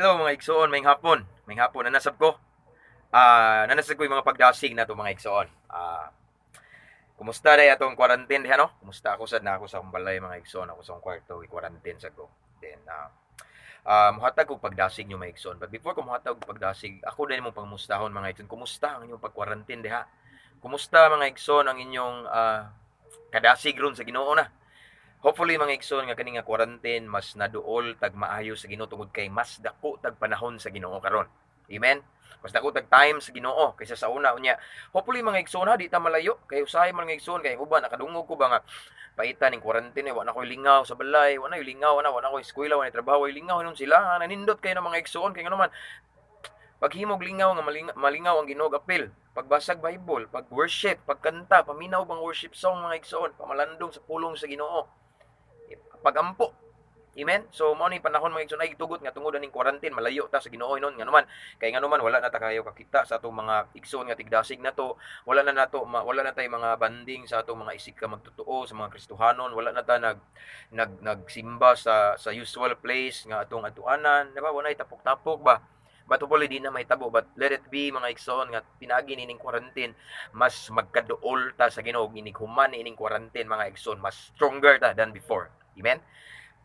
Hello, mga igsoon, maayong hapon. Maayong hapon, nanasab ko. Nanasab ko yung mga pagdasig nato, mga igsoon. Kumusta day atong quarantine diha, no? Kumusta? Ako sad na ako sa akong balay, mga igsoon, ako sa akong kwarto i-quarantine sa ko. Then muhatag og pagdasig nyo, mga igsoon. But before ko muhatag og pagdasig, ako din mong pangmustahon, mga igsoon. Kumusta ang inyong pag-quarantine diha? Kumusta, mga igsoon, ang inyong kadasig ron sa Ginoo na? Hopefully, mga igsoon, nga kani nga quarantine mas naduol tag maayo sa Ginoo tungod kay mas dako tag panahon sa Ginoo karon. Amen. Mas dako tag time sa Ginoo kaysa sa una unya. Hopefully, mga igsoon ha, di ta malayo kay usahay man, mga igsoon, kay uban nakadungog ko ba nga paita ning quarantine, wa na koy lingaw sa balay, wa na koy lingaw na, wa na koy eskwela, wa na trabaho, way lingaw nun sila. Ha, nanindot kayo ng mga igsoon kay ngano man paghimog lingaw nga malingaw ang Ginoo apil, pagbasag Bible, pag worship, pagkanta, paminaw bang worship song, mga igsoon, pamalandong sa pulong sa Ginoo, pagampo. Amen. So mao ni panahon, mga igsoon, ay tugot nga tungod aning quarantine malayo ta sa Ginoo hinon, ngano man kay ngano man wala na ta kayo kakita sa atong mga igsoon nga tigdasig nato, wala na nato ma, wala na tay mga banding sa atong mga isig ka magtotoo sa mga Kristohanon, wala na ta nag nag nagsimba sa usual place nga atong atuanan, di ba? Wala tapok-tapok ba? But hopefully di na mahitabo, but let it be, mga igsoon, nga pinaagi nining quarantine mas magkaduol ta sa Ginoo. Inig human ining quarantine, mga igsoon, mas stronger ta than before. Amen.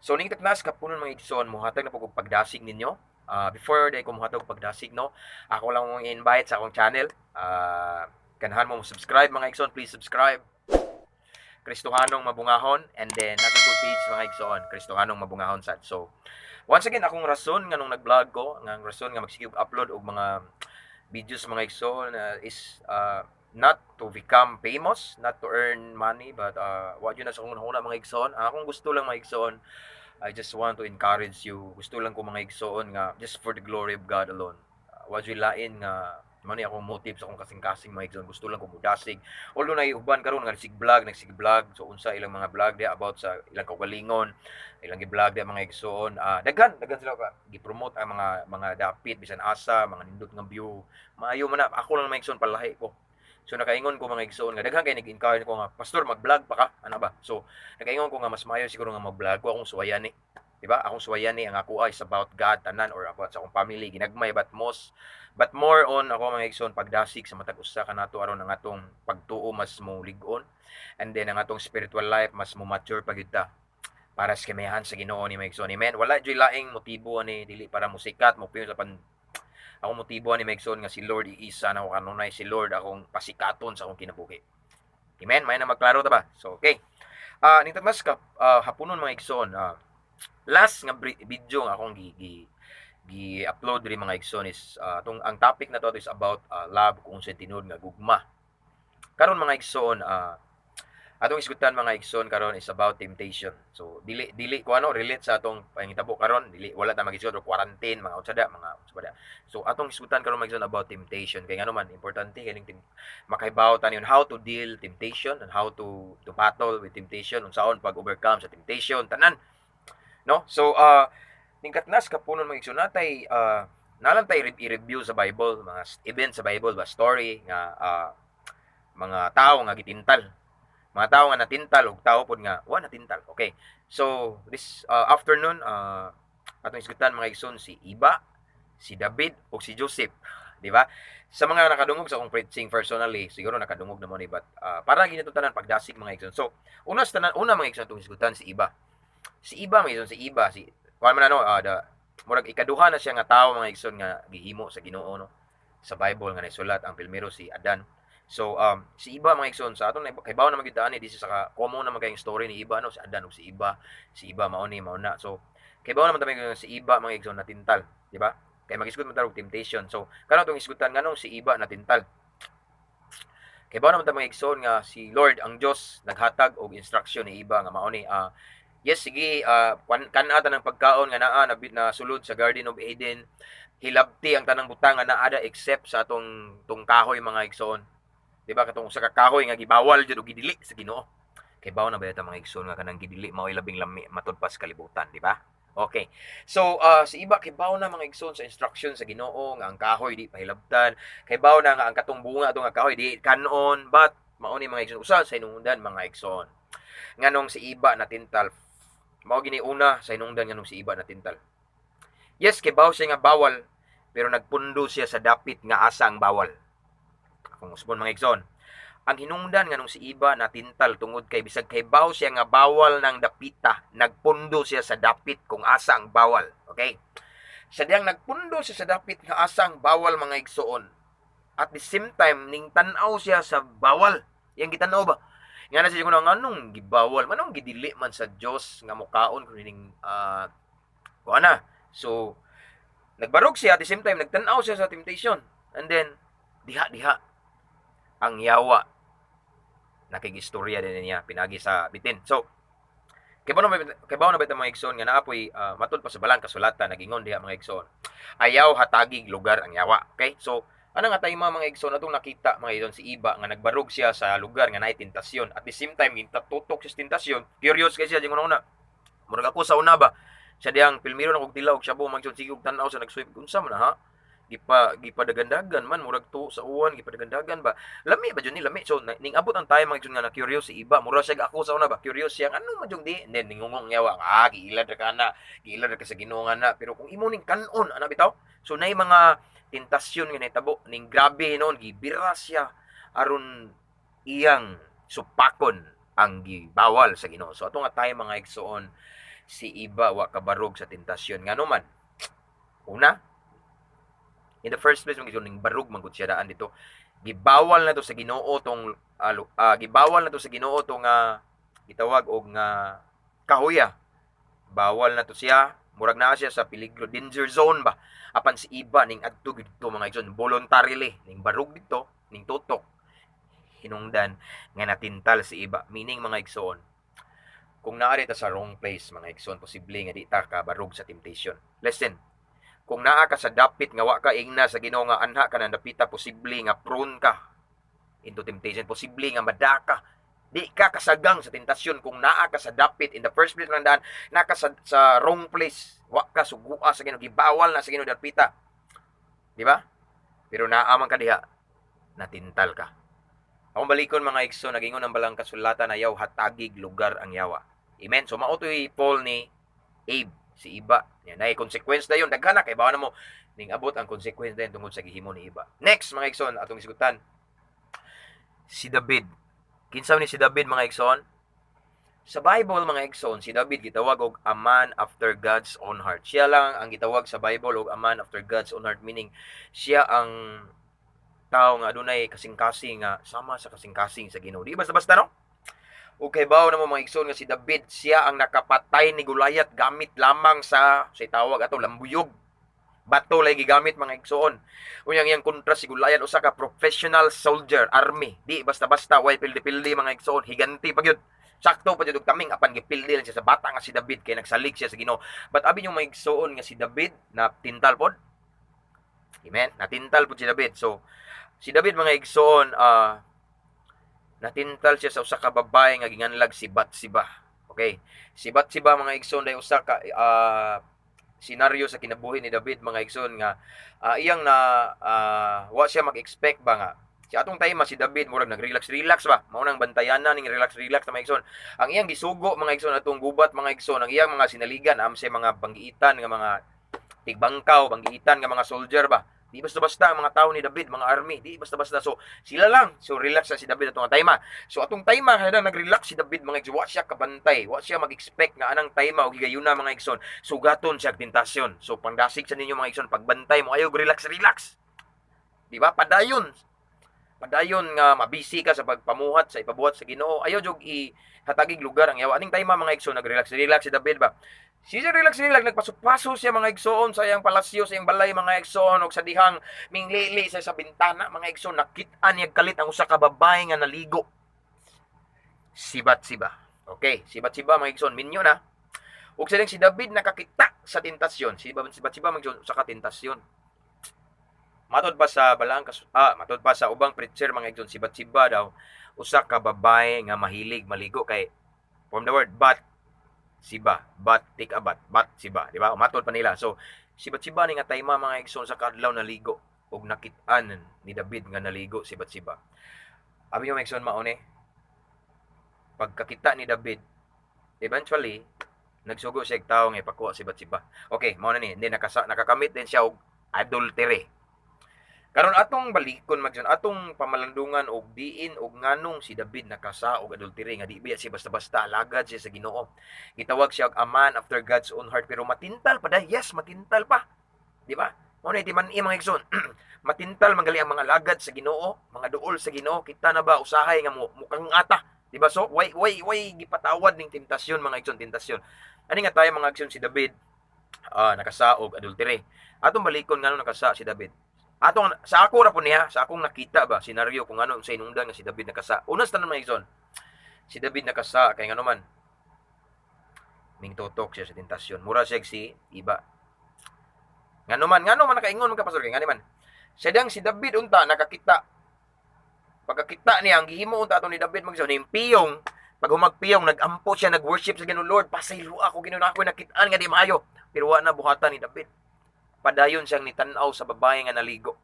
So ning taknas kapunon, mga igsoon, mohatag na po kog pagdasig ninyo. Before day ko mohatag og pagdasig, no, ako lang mong invite sa akong channel. Ganahan mo subscribe, mga igsoon, please subscribe. Kristohanong Mabungahon, and then nasa ko page, mga igsoon, Kristohanong Mabungahon sad. So once again, akong rason nga nung nag-vlog ko, nga ang rason nga magsige og upload og mga videos, mga igsoon, is not to become famous, not to earn money, but wa jud na sa akong huna, mga igsoon. Ang akong gusto lang, mga igsoon, I just want to encourage you. Gusto lang ko, mga igsoon, nga just for the glory of God alone. Wa jud lain nga mao ni akong motive sa akong kasing-kasing, mga igsoon. Gusto lang ko mudasig. Although na uban karon nga nagsig vlog, nagsig vlog. So unsa ilang mga vlog diha about sa ilang kaugalingon, ilang gi-vlog diha, mga igsoon. Daghan, daghan sila ka gi-promote ang mga dapit bisan asa, mga nindot nga view. Maayo man na ako lang, mga igsoon, palahi ko. So nakaingon ko, mga igsoon, nga daghan kay nag-encourage ko nga, "Pastor, mag-vlog pa ka," ana ba. So nakaingon ko nga mas maayo siguro nga mag-vlog ko akong suwayan ni. Di ba? Akong suwayan ni ang ako ay is about God tanan or about sa akong family ginagmay, but more on ako, mga igsoon, pagdasig sa matag usa kanato aron ang atong pagtuo mas mo lig-on and then ang atong spiritual life mas mo mature pa gyud ta para sa kamayahan sa Ginoo ni, mga igsoon. Amen. Wala jud laing motibo ani, dili para mo sikat mo sa pan. Akong motibo ani, mga igsoon, nga si Lord iisa na ako kanunay, si Lord akong pasikaton sa akong kinabuhi. Amen. May na magklaro ta ba? So okay. Ning mas ka hapunon, mga igsoon, last nga video nga akong gi, gi gi-upload diri, mga igsoon, is tong ang topic na to is about love, kung sa tinuod nga gugma. Karon, mga igsoon, atong isgutan, mga igsoon, karon is about temptation. So dili dili ko ano relate sa atong pangitabo karon, dili, wala ta magisgot og quarantine, mga unsa da, mga unsa ba da. So atong isgutan karon, mga igsoon, about temptation kay ngano man importante kaning makahibaw ta on how to deal temptation and how to battle with temptation, unsaon pag overcome sa temptation tanan. No? So ningkatnas kapunon, mga igsoon, natay nalang tay i-review sa Bible, mga event sa Bible ba, story nga mga tao nga gitintal, mga tao nga natintal ug tao pod nga wa natintal. Okay. So this afternoon, atong isgutan, mga igsoon, si Iba, si David ug si Joseph, di ba? Sa mga nakadungog sa akong preaching personally, siguro nakadungog na mo ni, but para gini tanan pagdasig, mga igsoon. So una sa tanan, una, mga igsoon, atong isgutan si Iba. Si Iba, mga igsoon, si Iba, si kuan man ano, the murag ikaduha na siya nga tawo, mga igsoon, nga gihimo sa Ginoo, no, sa Bible nga naisulat. Ang primero si Adan. So si Iba, mga igsoon, sa aton kay bawo na magyud ani, this is sa common na magayong story ni Iba, no, si Adan ug si Iba. Si Iba mao ni mao na. So kay bawo naman ta si Iba, mga igsoon, natintal, di ba? Kay magisgot man ta og temptation. So karon atong isgutan nganong si Iba natintal. Kay bawo naman ta, mga igsoon, nga si Lord ang Dios naghatag og instruction ni Iba nga mao ni yes, sige, kan-a tanang pagkaon nga naa na, na sulod sa Garden of Eden, hilabti ang tanang butang nga naa da except sa atong tong kahoy, mga igsoon. Di ba, katong usa ka kahoy nga gibawal jud og gidili sa Ginoo. Kay bawo na ba ta, mga igsoon, nga kanang gidili mao labing lami matud pa sa kalibutan, di ba? Okay. So si Iba kay bawo na, mga igsoon, sa instruction sa Ginoo nga ang kahoy di pahilabtan. Kay bawo na nga ang katong bunga atong nga kahoy di kanon, but mao ni, mga igsoon, usa sa hinungdan, mga igsoon, nganong si Iba natintal. Mao gini una sa hinungdan nganong si Iba natintal. Yes, kay baw siya nga bawal, pero nagpundo siya sa dapit nga asa ang bawal. Akong usbon, mga igsoon, ang hinungdan nganong si Iba natintal tungod kay bisag kay baw siya nga bawal ng dapita, nagpundo siya sa dapit kung asa ang bawal. Okay? Sa diyang nagpundo siya sa dapit nga asa ang bawal, mga igsoon, at the same time ning tan-aw siya sa bawal. Yang gitan-aw ba? Nga na siya kuno, nganong gibawal, manong gidili man sa Dios nga mukaon kun ning kuana. So nagbarog siya, at the same time nagtan-aw siya sa temptation. And then diha diha ang yawa nakigistorya din niya pinagi sa bitin. So kay ba na ba mga igsoon nga naapoy matud pa sa balang kasulatan, nagingon diha, mga igsoon, ayaw hatagig lugar ang yawa. Okay? So ano nga tayo, mga igsoon, atong nakita, mga igsoon, si Iba nga nagbarog siya sa lugar nga naay tentasyon, at the same time gintatutok siya sa tentasyon. Curious kay siya dingon una. Murag ako sa una ba, sa diyang pilmiro na kog tilaw og shabu, mga igsoon, sige og tan-aw sa nag-swipe, unsa man na ha, gipadagandagan man, murag to sa uwan gipadagandagan ba, lami ba jud ni, lami. So ning abot ang time, mga igsoon, nga na curious si Iba, mura siya ako sa una ba, curious siya ano man jud di. And then ningungong yawa, giilad ra ka na, giilad ra ka sa Ginoo nga na, pero kung imo ning kan-on ana bitaw. So nay mga tentasyon nga nahitabo ning grabe noon, gibira siya aron iyang supakon ang gibawal sa Ginoo. So ato nga tayo, mga igsoon, si Iba wa kabarog sa tentasyon. Ngano man? Una, in the first place, mga igsoon, ning barug man gud siya daan dito. Gibawal na to sa Ginoo tong gibawal na to sa Ginoo tong gitawag og nga kahoya. Bawal na to siya, murag naa siya sa peligro, danger zone ba. Apan si Iba ning adto didto, mga igsoon, voluntarily ning barug didto, ning tutok, hinungdan nga natintal si Iba. Meaning, mga igsoon, kung naa ta sa wrong place, mga igsoon, posible nga di ta kabarug sa temptation. Listen, kung naa ka sa dapit nga wa ka ingna sa Ginoo nga anha ka nang dapita, posible nga prone ka into temptation, posible nga madaka, di ka kasagang sa tentasyon kung naa ka sa dapit in the first place lang daan naa ka sa wrong place, wa ka sugua sa Ginoo, gibawal na sa Ginoo dapita, di ba? Pero naa man ka diha, natintal ka. Akong balikon, mga igsoon, nagingon ang balang kasulatan, ayaw hatagig lugar ang yawa. Amen. So mao to'y fall ni Abe, si Iba. Yan ay consequence dayon, daghan na kay bawa na mo ning abot ang consequence dayon tungod sa gihimo ni Iba. Next, mga igsoon, atong isgutan si David. Kinsa ni si David, mga igsoon? Sa Bible, mga igsoon, si David gitawag og a man after God's own heart. Siya lang ang gitawag sa Bible og a man after God's own heart, meaning siya ang tao nga adunay kasing-kasing nga sama sa kasing-kasing sa Ginoo. Di basta-basta, no? Okay ba na mo, mga igsoon, nga si David, siya ang nakapatay ni Goliath gamit lamang sa tawag ato lambuyog. Bato lay gigamit, mga igsoon. Unyang iyang kontra si Goliath, usa ka professional soldier, army. Di basta-basta, way pildi-pildi, mga igsoon, higanti pa gyud. Sakto pa jud og taming, apan gipildi lang siya sa bata nga si David kay nagsalig siya sa Ginoo. But abi nyo, mga igsoon, nga si David na tintal pod. Amen. Natintal pod si David. So si David, mga igsoon, natintal siya sa usa ka babae nga ginganlag si Bathsheba. Okay. Si Bathsheba, mga igsoon, day usa ka senaryo sa kinabuhi ni David, mga igsoon, nga iyang na wa siya mag-expect ba nga si atong time si David murag nag-relax relax ba, mao nang bantayanan ning relax relax na, mga igsoon. Ang iyang gisugo, mga igsoon, atong gubat, mga igsoon, ang iyang mga sinaligan am sa mga banggiitan nga mga tigbangkaw, banggiitan nga mga soldier ba. Di basta-basta ang mga tao ni David, mga army, di basta-basta. So, sila lang. So, relax na si David atong time. So, atong time, kada nag-relax si David, mga igsoon, wa siya kabantay, wa siya mag-expect nga anang time o higayuna, mga igsoon, sugaton siya tentasyon. So, pangdasig sa ninyo, mga igsoon, pagbantay mo, ayaw relax, relax. Di ba? Padayon. Padayon nga mabisi ka sa pagpamuhat sa ipabuhat sa Ginoo. Ayaw jud ihatagig lugar ang yawa. Aning time, mga igsoon, nag-relax, relax si David ba? Siya relax relax, nagpasok-paso siya, mga igsoon, sa iyang palasyo, sa iyang balay, mga igsoon, og sa dihang minglili sa bintana, mga igsoon, nakit-an niya kalit ang usa ka babae nga naligo. Si Bathsheba. Okay, si Bathsheba, mga igsoon, minyo na. Ug sa si David nakakita sa tentasyon. Si Bathsheba, mga igsoon, usa ka tentasyon. Matod pa sa ubang preacher, mga igsoon, si Bathsheba daw usa ka babae nga mahilig maligo kay from the word bat siba, bat take a bat, bat siba, di ba? Matod pa nila. So si Bathsheba ni nga tayma, mga igsoon, sa kadlaw naligo ug nakit-an ni David nga naligo si Bathsheba. Abi nyo, mga igsoon, mao ni pagkakita ni David, eventually Nagsugo siya og tawo nga ipakuha si Batseba. Okay, mao na ni. Hindi nakakamit din siya og adultery. Karon atong balikon magson atong pamalandungan og diin og nganong si David nakasa og adultery nga di biya siya basta-basta, alagad siya sa Ginoo. Gitawag siya og a man after God's own heart, pero matintal pa dai. Yes, matintal pa. Di ba? Mao na timan mga igsoon. Matintal man gali ang mga alagad sa Ginoo, mga duol sa Ginoo, kita na ba usahay nga mo mukhang ata. Di ba so? Way gipatawad ning tentasyon, mga igsoon, tentasyon. Ani nga tayo, mga igsoon, si David nakasaog adultery. Atong balikon ngano nakasa si David. Atong sa ako ra po niya, sa akong nakita ba senaryo kung ano sa inungdan nga si David nakasa. Una sa tanan, mga igsoon, si David nakasa kay ngano man mingtutok siya sa tentasyon. Mura siya si iba. Ngano man nakaingon man ka, pastor, kay ngani man. Siya si David unta nakakita. Pagkakita niya ang gihimo unta ato ni David magsoon piyong pag humagpiyong nagampo siya, nag-worship sa Ginoo, "Lord, pasaylo ako, Ginoo, na ako nakitaan nga di maayo." Pero wa na buhatan ni David. Padayon siyang nitan-aw sa babae nga naligo.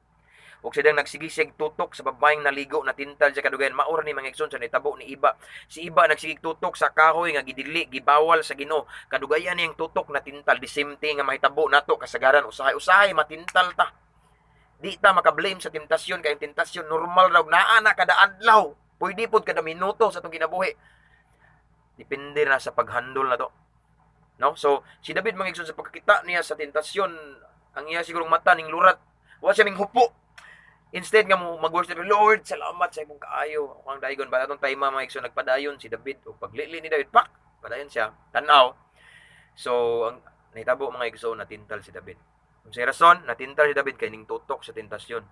Ug siya nagsige siyang tutok sa babaeng naligo, natintal siya kadugayan. Maura ni, mga igsoon, sa nitabo ni Iba. Si Iba nagsigig tutok sa kahoy nga gidili, gibawal sa Ginoo. Kadugayan niyang tutok, natintal. The same thing nga mahitabo nato kasagaran usahay usahay matintal ta. Di ta makablame sa tentasyon kay ang tentasyon normal raw naa na kada adlaw. Pwede pod kada minuto sa atong kinabuhi. Depende na sa paghandle na to. No? So, si David, mga igsoon, sa pagkakita niya sa tentasyon, ang iya sigurong mata ning lurat. Wa siya ming hupo. Instead nga mo mag-worship, "Lord, salamat sa imong kaayo." Ako ang daigon ba atong time, mga igsoon, nagpadayon si David o paglili ni David, pak, padayon siya, tan-aw. So, ang nahitabo, mga igsoon, natintal si David. Kung sa rason, natintal si David kay ning tutok sa tentasyon.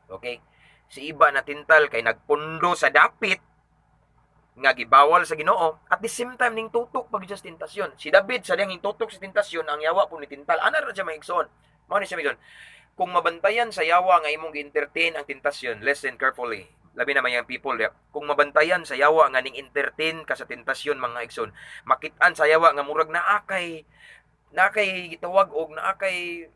Okay? Si Iba natintal kay nagpundo sa dapit nga gibawal sa Ginoo, at the same time ning tutok pag sa tentasyon. Si David sa diyang tutok sa tentasyon, ang yawa po ni tintal. Ana ra siya, mga igsoon. Mao ni siya, mga igsoon. Kung mabantayan sa yawa nga imong gi-entertain ang tentasyon, listen carefully. Labi na mga people, ya. Kung mabantayan sa yawa nga ning entertain ka sa tentasyon, mga igsoon, makit-an sa yawa nga murag naa kay gitawag og naa kay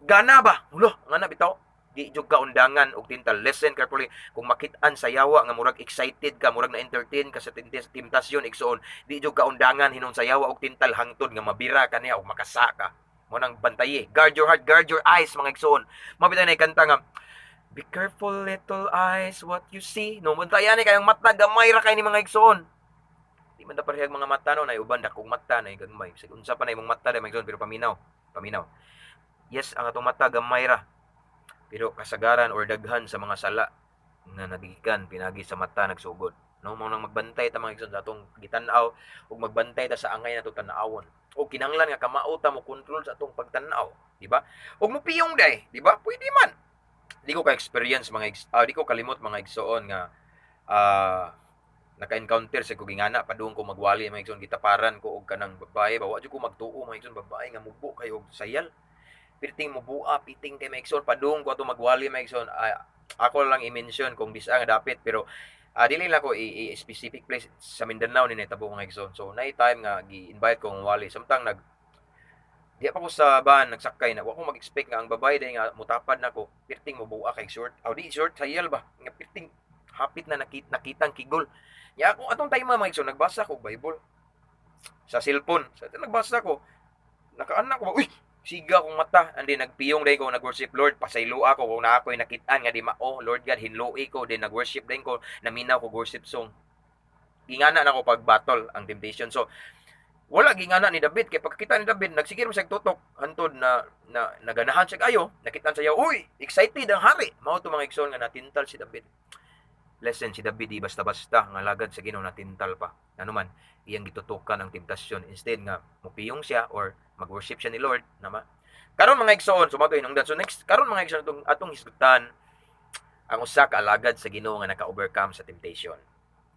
gana ba? Hulo, nga na bitaw di jud ka undangan og tintal. Listen carefully. Kung makit-an sa yawa nga murag excited ka, murag na entertain ka sa tentasyon, igsoon, di jud ka undangan hinon sa yawa og tintal hangtod nga mabira ka niya og makasa ka. Mo nang bantayi. Guard your heart, guard your eyes, mga igsoon. Mabitay na kanta nga "Be careful, little eyes, what you see." No, bantayan ni kayong mata, gamay ra kay ni, mga igsoon. Di man ta parehag mga mata, no, nay uban dakong mata, nay gagmay. Bisag unsa pa na imong mata, mga igsoon, pero paminaw, paminaw. Yes, ang atong mata gamay ra. Pero kasagaran or daghan sa mga sala nga nagigikan pinagi sa mata nagsugod. No, mao nang magbantay ta, mga igsoon, sa atong gitan-aw ug magbantay ta sa angay nato tan-awon. O kinahanglan nga kamao ta mo kontrol sa atong pagtan-aw, di ba? Ug mupiyong day, di ba? Pwede man. Di ko ka-experience di ko kalimot, mga igsoon, nga naka-encounter sa ko gingana padung ko magwali, mga igsoon, gitaparan ko og kanang babae ba, wa jud ko magtuo, mga igsoon, babae nga mubo kay og sayal, pirting mubua, piting kay, mga igsoon. Padung ko ato magwali, mga igsoon, ako lang i-mention kung di nga dapit, pero dili lang ko i-specific place, sa Mindanao ni nahitabo, mga igsoon. So naay time nga gi-invite ko ng wali, samtang nag di pa ko sa van nagsakay na, wa ko mag-expect nga ang babae day nga mutapad nako pirting mubua kay short aw di short, sayal ba nga pirting hapit na nakitang kigol ya ako. Atong time, mga igsoon, nagbasa ko Bible sa cellphone. Sa nagbasa ko, nakaanak ko ba, uy, siga kong mata. Andi nagpiyong day ko, nag-worship, "Lord, pasaylo ako kung naa ako'y nakit-an nga di mao. Lord God, hinloi ko." Then nag-worship din ko, naminaw ko worship song. Gingana na ko pag battle ang temptation. So wala gingana ni David kay pagkakita ni David, nagsige man siya tutok hantod na na naganahan siya ayo, nakitaan siya, uy, excited ang hari. Mao to, mga igsoon, nga natintal si David. Lesson, si David di basta-basta nga lagad sa Ginoo, natintal pa. Ano man iyang gitutukan ang temptasyon instead nga mupiyong siya or mag-worship siya ni Lord nama. Karon, mga igsoon, sumato hinungdan. So next karon, mga igsoon, atong hisgutan ang usa ka alagad sa Ginoo nga naka-overcome sa temptation.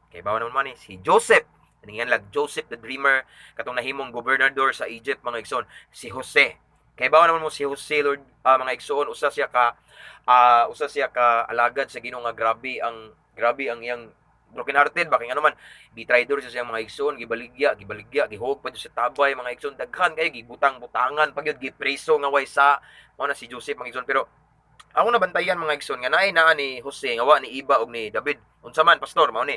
Kay bawa naman man ni si Joseph. Aning lag Joseph the Dreamer, katong nahimong gobernador sa Egypt, mga igsoon, si Jose. Kay bawa naman mo si Jose, Lord, mga igsoon, usa siya ka alagad sa Ginoo nga grabe ang iyang broken hearted ba kay ngano man gitraidor siya sa iyang mga igsoon, gibaligya, gibaligya, gihog pa sa tabay, mga igsoon, daghan kayo gibutang-butangan pa gyud, gipreso nga way sa. Mao na si Joseph, mga igsoon. Pero ako nabantayan, mga igsoon, nga naay naa ni Jose nga wa ni Iba og ni David. Unsa man, pastor? Mao ni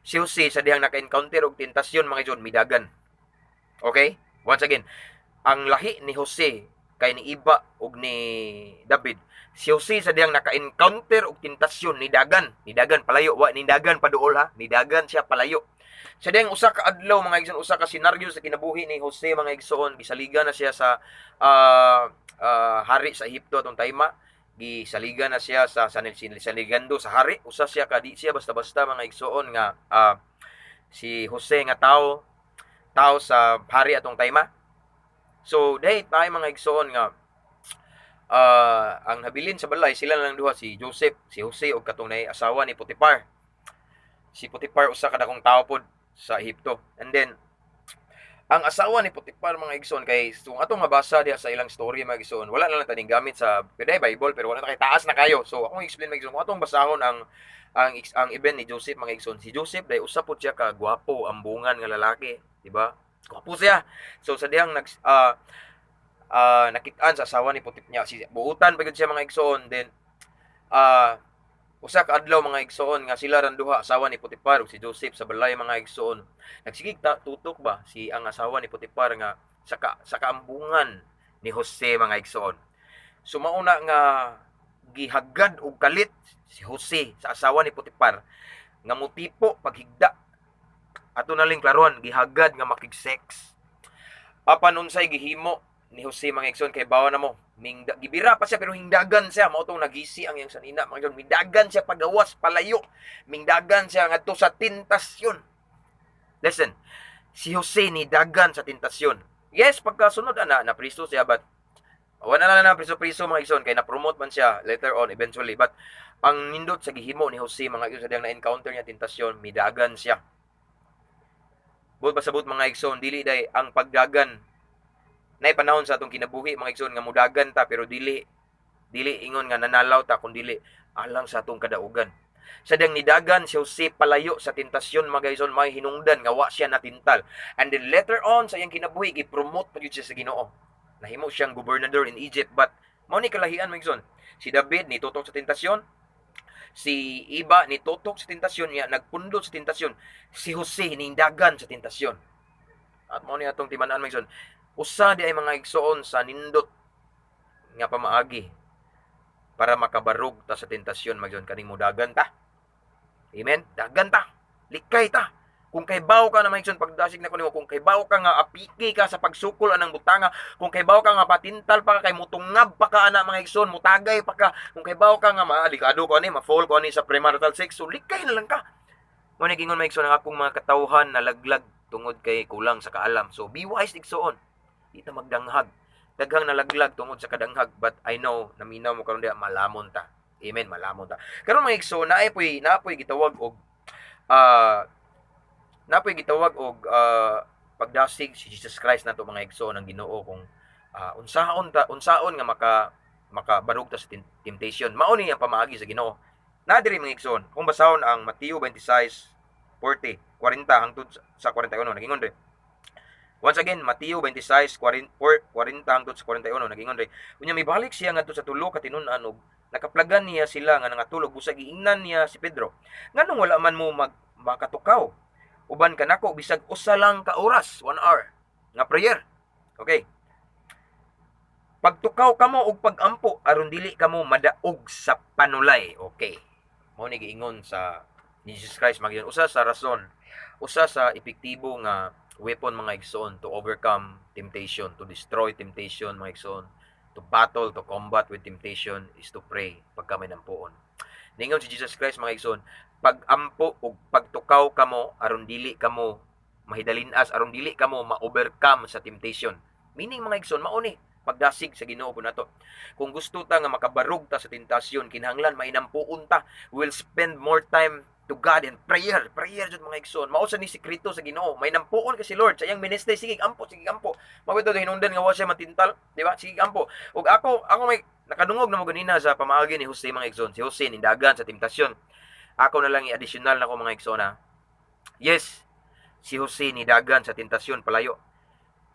si Jose, sa dihang naka-encounter og tentasyon, mga igsoon, midagan. Okay? Once again, ang lahi ni Jose kay ni Iba ug ni David. Si Jose sa diyang naka-encounter og tentasyon, ni dagan, ni dagan palayo, wa ni dagan paduol ha, ni dagan siya palayo. Sa diyang usa ka adlaw, mga igsoon, usa ka senaryo sa kinabuhi ni Jose, mga igsoon, gisaligan na siya sa hari sa Ehipto atong tayma, gisaligan na siya sa saligando sa hari. Usa siya ka di siya basta-basta, mga igsoon, nga si Jose nga tao tao sa hari atong tayma. So day tayo, mga igsoon, nga ang habilin sa balay sila lang duha, si Joseph, si Jose og katong nay asawa ni Potiphar. Si Potiphar usa ka dakong tao pod sa Ehipto. And then ang asawa ni Potiphar, mga igsoon, kay kung atong mabasa diha sa ilang story, mga igsoon, wala na lang taning gamit sa pwede Bible, pero wala na kay taas na kayo. So akong explain, mga igsoon, kung atong basahon ang event ni Joseph, mga igsoon, si Joseph day usa pod siya ka gwapo ambungan nga lalaki, di ba? Gwapo siya. So sa dihang nag nakitaan sa asawa ni Potiphar niya, si buutan pa gyud siya, mga igsoon. Then usa ka adlaw, mga igsoon, nga sila ran duha, asawa ni Potiphar ug si Joseph, sa balay, mga igsoon, nagsigig ta tutok ba si ang asawa ni Potiphar nga sa kaambungan ni Jose, mga igsoon. So mauna nga gihagad og kalit si Jose sa asawa ni Potiphar nga motipo paghigda. Ato na ling klaruan, gihagad nga makig-sex. Apan unsay gihimo ni Jose, mga igsoon? Kay bawa na mo mingda, gibira pa siya pero hingdagan siya, mao tong nagisi ang iyang sanina, mga igsoon. Midagan siya pagawas palayo, mingdagan siya ngadto sa tentasyon. Listen, si Jose ni dagan sa tentasyon. Yes, pagkasunod ana na priso siya, but wala na na priso-priso, mga igsoon, kay na-promote man siya later on eventually. But ang nindot sa gihimo ni Jose, mga igsoon, sa diyang na-encounter niya tentasyon, midagan siya. Buot pasabot, mga igsoon, dili day ang pagdagan. Nay panahon sa atong kinabuhi, mga igsoon, nga mudagan ta, pero dili dili ingon nga nanalaw ta, kun dili alang sa atong kadaugan. Sa diyang nidagan si Jose palayo sa tentasyon, mga igsoon, may hinungdan nga wa siya natintal. And then later on sa iyang kinabuhi, gi-promote pa gyud siya sa Ginoo. Nahimo siyang gobernador in Egypt. But mao ni kalahian, mga igsoon. Si David nitutok sa tentasyon, si Iba nitutok sa tentasyon niya, nagpundot sa tentasyon. Si Jose nindagan sa tentasyon. At mao ni atong timan-an, mga igsoon. Usa di ay, mga igsoon, sa nindot nga pamaagi para makabarog ta sa tentasyon, mga igsoon, kaning mudagan ta. Amen? Dagan ta. Likay ta. Kung kay baw ka na, mga igsoon, pagdasig na ko nimo, kung kay baw ka nga apiki ka sa pagsukol anang butanga, kung kay baw ka nga patintal pa ka kay mutungab pa ka ana, mga igsoon, mutagay pa ka, kung kay baw ka nga maalikado ko ani, ma-fall ko ani sa premarital sex, so likay na lang ka. Mo ni gingon, mga igsoon, ang akong mga katawhan nalaglag tungod kay kulang sa kaalam. So be wise, igsoon. Di ta magdanghag. Daghang nalaglag tungod sa kadanghag, but I know naminaw mo karon diha, malamon ta. Amen, malamon ta. Karon, mga igsoon, napoy gitawag og pagdasig si Jesus Christ nato, mga igsoon, ang Ginoo, kung unsaon ta unsaon nga makabarug ta sa temptation. Mao ni ang pamaagi sa Ginoo. Na diri, mga igsoon, kung basahon ang Mateo 26:40 40 hangtod sa 41, nagingon diri. Once again, Mateo 26, 40 hangtod sa 41, nagingon diri. Unya mibalik siya ngadto sa tulo ka tinun-an og nakaplagan niya sila nga nangatulog. Busag giingnan niya si Pedro, "Nganong wala man mo makatukaw uban kanako bisag usa lang ka oras?" 1 hour nga prayer. Okay. "Pagtukaw kamo og pagampo aron dili kamo madaog sa panulay." Okay. Mao ni giingon sa ni Jesus Christ, mga usa sa rason, usa sa epektibo nga weapon, mga igsoon, to overcome temptation, to destroy temptation, mga igsoon, to battle, to combat with temptation is to pray pagka may nampuon. Ningon si Jesus Christ, mga igsoon, "Pagampo ug pagtukaw kamo aron dili kamo mahidalinas, aron dili kamo ma-overcome sa temptation." Meaning, mga igsoon, mao ni pagdasig sa Ginoo po nato. Kung gusto ta nga makabarog ta sa tentasyon, kinahanglan mainampuon ta. We'll spend more time to God in prayer. Prayer jud, mga igsoon. Mao sa ni sekreto sa Ginoo. May nampuon ka si Lord sa iyang ministry, sige ampo, sige ampo. Mao ito hinungdan nga wa siya matintal, di ba? Sige ampo. Ug ako may nakadungog na mo ganina sa pamaagi ni Jose, mga igsoon. Si Jose nindagan sa temptasyon. Ako na lang i-additional nako, mga igsoon ha. Yes, si Jose nidagan sa tentasyon palayo.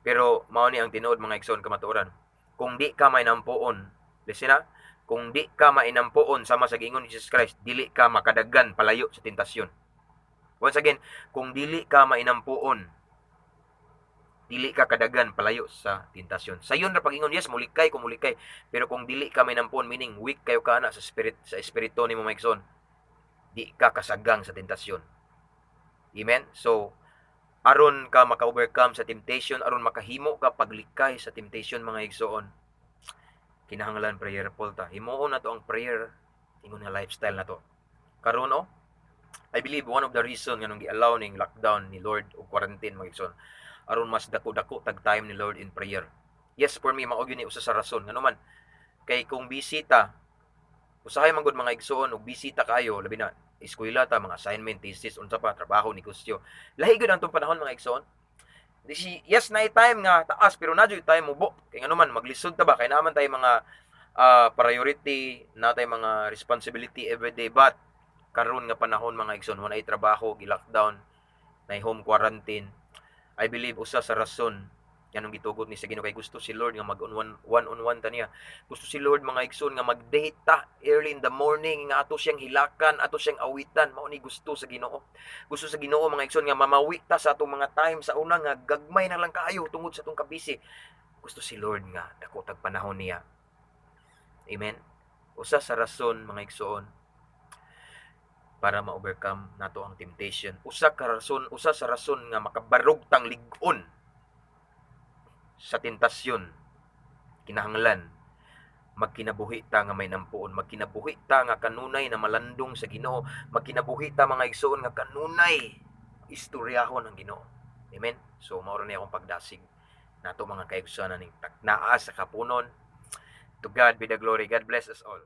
Pero mao ni ang tinuod, mga igsoon, kamatuoran. Kung di ka may nampuon, listen ha, kung di ka mainampuon sama sa giingon ni Jesus Christ, dili ka makadagan palayo sa tentasyon. Once again, kung dili ka mainampuon, Dili ka kadagan palayo sa tentasyon. Sayon ra pag-ingon, yes, mulikay kung mulikay, pero kung dili ka may nampuon, meaning weak kayo ka na sa spirit, sa espiritu nimo, mga igsoon, di ka kasagang sa tentasyon. Amen. So aron ka maka-overcome sa temptation, aron makahimo ka paglikay sa temptation, mga igsoon, kinahanglan prayerful ta. Himuon nato ang prayer ingon nga lifestyle nato. Karon, oh, I believe one of the reason nganong gi-allow ning lockdown ni Lord o quarantine, mga igsoon, aron mas dako-dako tag time ni Lord in prayer. Yes, for me mao gyud ni usa sa rason. Ngano man kay kung busy ta, usahay man gud, mga igsoon, og busy ta kaayo, labi na eskwela ta, mga assignment, thesis, unsa pa, trabaho, negosyo. Lahi gyud ang atong panahon, mga igsoon. Di si, yes, na time nga taas, pero na time mubo. Kay ngano man maglisod ta ba, kay naman tay mga priority na tay mga responsibility everyday. But karon nga panahon, mga igsoon, wala trabaho, gi-lockdown, na home quarantine, I believe usa sa rason nganong gitugot ni sa Ginoo kay gusto si Lord nga mag on one, one on one ta niya. Gusto si Lord, mga igsoon, nga mag-date ta early in the morning nga ato siyang hilakan, ato siyang awitan. Mao ni gusto sa Ginoo. Gusto sa Ginoo, mga igsoon, nga mamawi ta sa atong mga time sa una nga gagmay na lang kaayo tungod sa atong kabisi. Gusto si Lord nga dako tag panahon niya. Amen. Usa sa rason, mga igsoon, para ma-overcome nato ang temptation. Usa ka rason, usa sa rason nga makabarog tang lig-on sa tentasyon, kinahanglan magkinabuhi ta nga may nampuon, magkinabuhi ta nga kanunay na malandong sa Ginoo, magkinabuhi ta, mga igsoon, nga kanunay istoryahon ang Ginoo. Amen. So mao ra ni akong pagdasig nato, mga kaigsuonan, ning taknaa sa kapunon. To God be the glory. God bless us all.